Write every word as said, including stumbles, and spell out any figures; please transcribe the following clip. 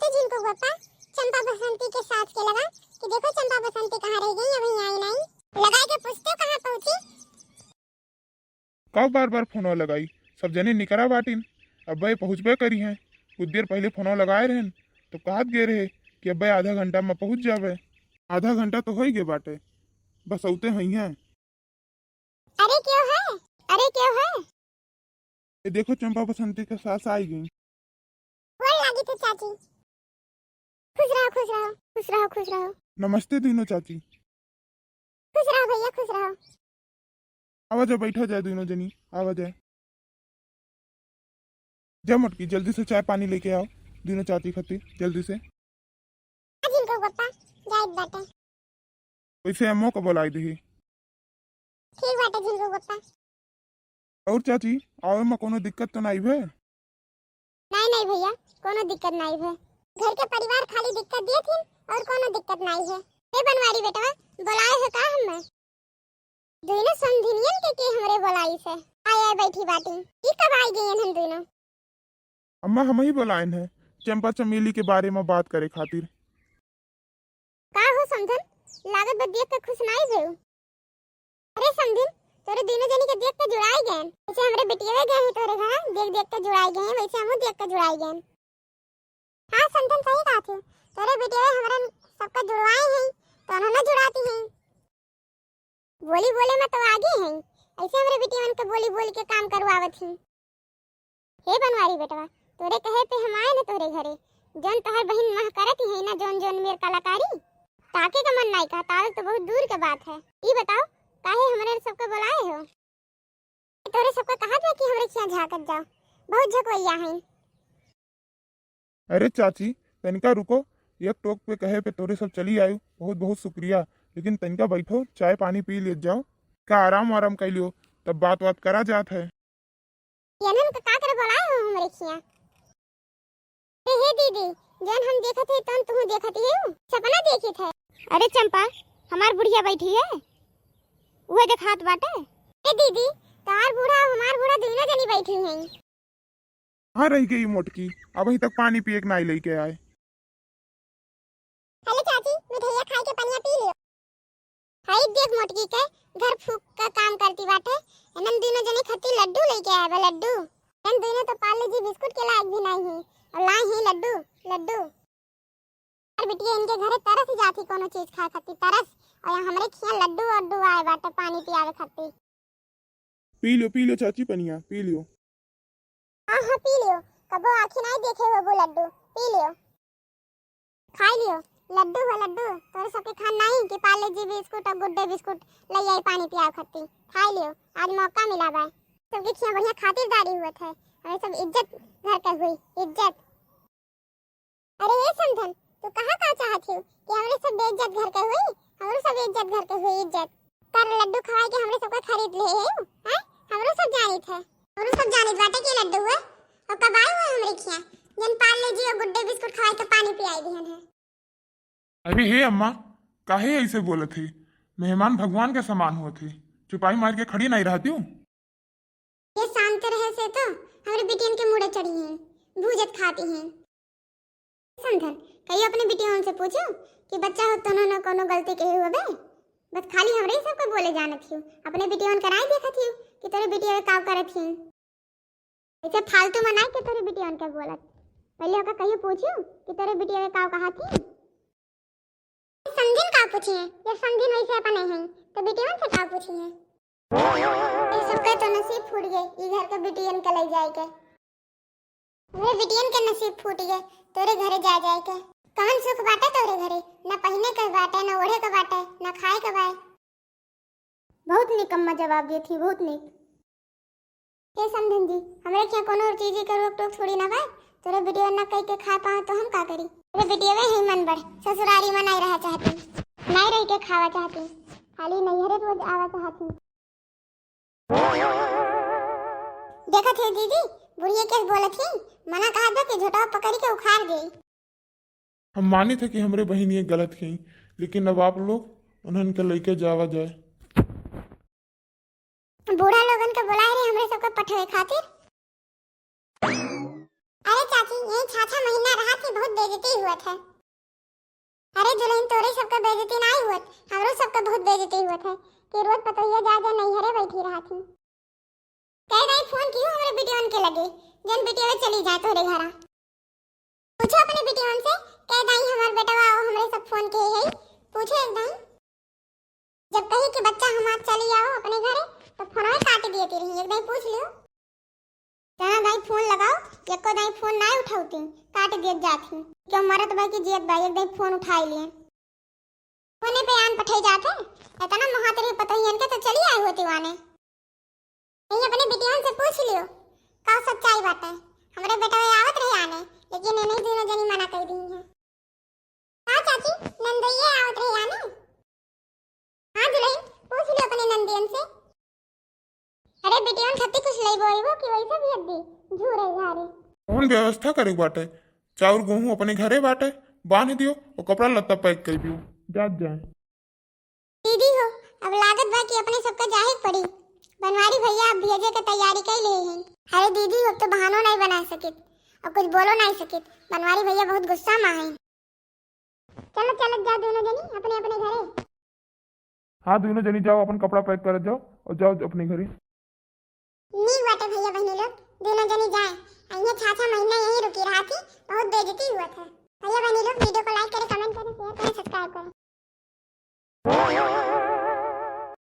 तो झिनकू बप्पा चंपा बसंती के सास के लगा कि देखो चंपा बसंती कहाँ रह गई, अबहीं आई नाहीं। लगाए के पूछते कहाँ पहुँची। का बार बार फोनवा लगाई, सब जने निकरा बाटिन, अब्बे पहुँचबे करिहैं। कुछ देर पहिले फोनवा लगाए रहेन तो कहत गए रहे कि अब्बे आधा घंटा में पहुँच जाबे। आधा घंटा तो होइ गए बाटे, बस अउते होइहैं। अरे क्यों है, अरे क्यों है? ये देखो चंपा बसंती के सास आई गई। गोड़ लागी थे चाची। खुश रहो, खुश रहो, खुश रहो, खुश रहो। नमस्ते दुइनो चाची। खुश रहो भैया, खुश रहो। आवा जा, बैठा जाए दुइनो जनी, आवा जाए। जा मोटकी, जल्दी से चाय पानी लेके आओ दुइनो चाची खातिर, जल्दी से। हाँ झिनकू बप्पा, जाइत बाटे। वैसे अम्मो को बुलाई दही। ठीक बाटे झिनकू बप्पा। और चाची, आवे में कोनो दिक्कत तो नाई भे? नाई, नाई भैया, कोनो दिक्कत नाई भे। घर के परिवार खाली दिक्कत दिए थी और कोनो दिक्कत नाई है। हे बनवारी बेटवा, बुलाए हो का हमें? दुइनो समधिनियन के, के हमरे बोलाई से आए, आए बैठी बाटी। ई कब आई गई हम दुइनो? अम्मा, हम ही बोलायन है चंपा चमेली के बारे में बात करे खातिर। का हो समधन, लागत बा देख के खुश नाई भेउ। अरे समधिन, तोरे दुइनो जनी के देख के जुड़ाई गए। जैसे हमरे बिटिया गए हैं तोरे घर, देख देख के जुड़ाई गए, वैसे हमहू देख के जुड़ाई गए। हाँ समधन, सही कहा थी, तोरे बिटिया हमरन सबका जुड़वाए हैं, तो उन्होंने जुड़ाती हैं। बोली बोले में तो आगे हैं, ऐसे हमरे बिटियवन के बोली बोली के काम करवावत ही। हे बनवारी बेटवा, तोरे कहे पे हम आए न तोरे घरे। जौन तोहर बहिन मह करत ही है ना, जौन जौन मेर कलाकारी, ताके का मन नाई का, तावे तो बहुत दूर के बात है। ई बताओ, काहे हमरे सबके बुलाए हो? तोरे सबके कहा था कि हमरे खिया झांकत जाओ, बहुत झकवैया हैं। अरे चाची, तनिका रुको, एक टोक पे कहे पे तोरे सब चली आयु, बहुत बहुत शुक्रिया। लेकिन तनिका बैठो, चाय पानी पी लेत जाओ, का आराम वाराम कर लियो, तब बात बात करा जात है। एनहन का, का करे बोलाए हो हमरे खिया? अरे हे दीदी, जौन हम देखत है तौन तुहू देखत है, सपना देखित है। अरे चंपा, हमार बुढ़िया बैठी है, उहे देखात बाटे। ए दीदी, तोहार बूढ़ा और हमार बूढ़ा दुइनो जनी बैठी हैं। कहाँ रह गई मोटकी? अबहीं तक पानी पिए के नाई लेके आए। हेलो चाची, मिठाइया खाए के पनिया पी लियो। हाय देख मोटकी के घर फूक का काम करती बाटे। इनन दुइनो जने खातिर लड्डू लेके आए बा, लड्डू। इन दुइनो तो पार्ले जी बिस्कुट के लायक भी नाई है और लाई है लड्डू, लड्डू। यार बिटिया, इनके घरे तरस ही जाती कोनो चीज खाए खातिर, तरस। और यहाँ हमरे खिया लड्डू वड्डू आए बाटे पानी पियावे खातिर। पी लियो, पी लियो चाची पनिया, पी लियो। हाँ, हाँ, पी लियो, कबो आँखी नाई देखे हो वो लड्डू, पी लियो। खाई लियो, लड्डू हो लड्डू, तोरे सबके खान नाई कि पार्ले जी बिस्कुट और गुड्डे बिस्कुट ले आई पानी पियावे खातिर। खाई लियो, आज मौका मिला बा। सबके खिया बढ़िया खातिरदारी हुआ था, हमें सब इज्जत घर के हुई, इज्जत। अरे ए समधन, तू कहा का चाहत हियो कि हमरे सब बेइज्जत घर के हुई? हमरो सब इज्जत घर के हुई, इज्जत। कर लड्डू खवाई के हमरे सबका खरीद ले है, हैं? हमरो सब जानित है, हमरो सब जानित बाटे कि लड्डू हुए। और कब आई हुए हमरे खिया, जन पार्ले जी और गुड्डे बिस्कुट खवाई के पानी पियाई दिहन है। अरे हे अम्मा, काहे ऐसे बोलत है? मेहमान भगवान के समान होत है, चुपाई मार के खड़ी नाई रहती हूँ। ये शांत रहे से तो हमरे बिटियन के मुड़े चढ़ी हैं, भूजत खाती हैं। समधन, कहियो अपने बिटियन से पूछो कि बच्चा हो तोनो न कोनो गलती कही होबे, बस खाली हमरे ही सबके बोले जानत हियो, अपने बिटियन के नाई देखत हियो कि तोरे बिटिया काव करत ही। ऐसे फालतू में नाई के तोरे बिटियन के बोलत, पहले ओका कहियो पूछियो कि तोरे बिटिया काव कहत ही। समधिन का पूछिए, जब समधिन वैसे अपने हैं, तो बिटियन से का पूछिए? ये सबके तो नसीब फूट गए, ई घर के बिटियन के ले जाए के। हमरे बिटियन के नसीब फूट गए, तोरे घरे जा जाए के। कौन सुख बाटे तोरे घरे? ना पहिने के बाटे, ना ओढ़े के बाटे, ना खाए के बाय। बहुत निकम्मा जवाब दिए थी, बहुत निक। हे समधन जी, हमरे क्या कोनो चीज के रोक टोक थोड़ी ना बाय। तोरे बिटिया ना कह के खा पाओ तो हम का करी? तोरे बिटिया ही मन बढ़, ससुरारी में नहीं रहा चाहती, नहीं रह के खावा चाहती, खाली नैहरे रोज आवा चाहती। देखत है दीदी, बुढ़िया के बोलत ही, मना कहा दे कि झोटवा पकड़ी के उखाड़ दे। हम मानित है कि हमरे बहिन ये गलत ही, लेकिन अब आप लोग उन्हन के लेके जावा जाए। बूढ़ा लोगन के बुलाए रहे हमरे सबके पठवे खातिर। अरे चाची, यही छाछा महीना रहत ही बहुत बेइज्जती हुअत है। अरे दुलहिन, तोरे सबके बेइज्जती नाहीं हुअत, हमरो सबके बहुत बेइज्जती हुअत है कि रोज पतोहिया जा जा नैहरे बैठी रहत ही। कह दाई फोन कियो हमरे बिटियन के लगे, जन बिटिया चली जाए तोरे घरा। पूछो अपने बिटियन से, कह दाई हमार बेटवा आओ, हमरे सब फोन किहे है, पूछो एक दाई। जब कही कि बच्चा हमार चली आओ अपने घरे, तो फोनवे काट दियत रही। एक दाई पूछ लियो। जहाँ दाई फोन लगाओ, एको दाई फोन नाहीं उठाउती, काट दियत जात ही। क्यों मरत बा कि जियत बा, एक दाई फोन उठाई लिए। फोने पे आन पठाई जात है, इतना महातरी पतोहियन के तो चली आई होती वाने। यही अपने बिटियन से पूछ लियो, का सच्चाई बाटे। हमरे बेटवे आवत रहे आने, लेकिन इन्हीं दोनों जनी मना कर दी है। हाँ चाची, नंदोइये आवत रहे आने। हाँ दुलहिन, पूछ लियो अपने नंदियन से। अरे बिटियन खत्ती कुछ लइबो अइबो कि वैसे भी अद्दी झूरे झारे। कौन व्यवस्था करे बाटे? चाउर गेहूं अपने घरे बाटे, बांध दियो और कपड़ा लत्ता पैक कर दियो, जात जाए। दीदी हो, अब लागत बा कि अपने सबका जाहे के पड़ी। बनवारी भैया अब भेजे के तैयारी कर ले हैं। अरे दीदी हो, अब तो बहानो नहीं बना सकित और कुछ बोलो नहीं सकित। बनवारी भैया बहुत गुस्सा में हैं। चलो, चलत जाओ दोनों जनी अपने अपने घरे। हाँ, दोनों जनी जाओ, अपन कपड़ा पैक करत जाओ और जाओ अपने घरे। नीक बाटे भैया बहिनी लोग, दोनों जनी जाए। आ इहे छाछा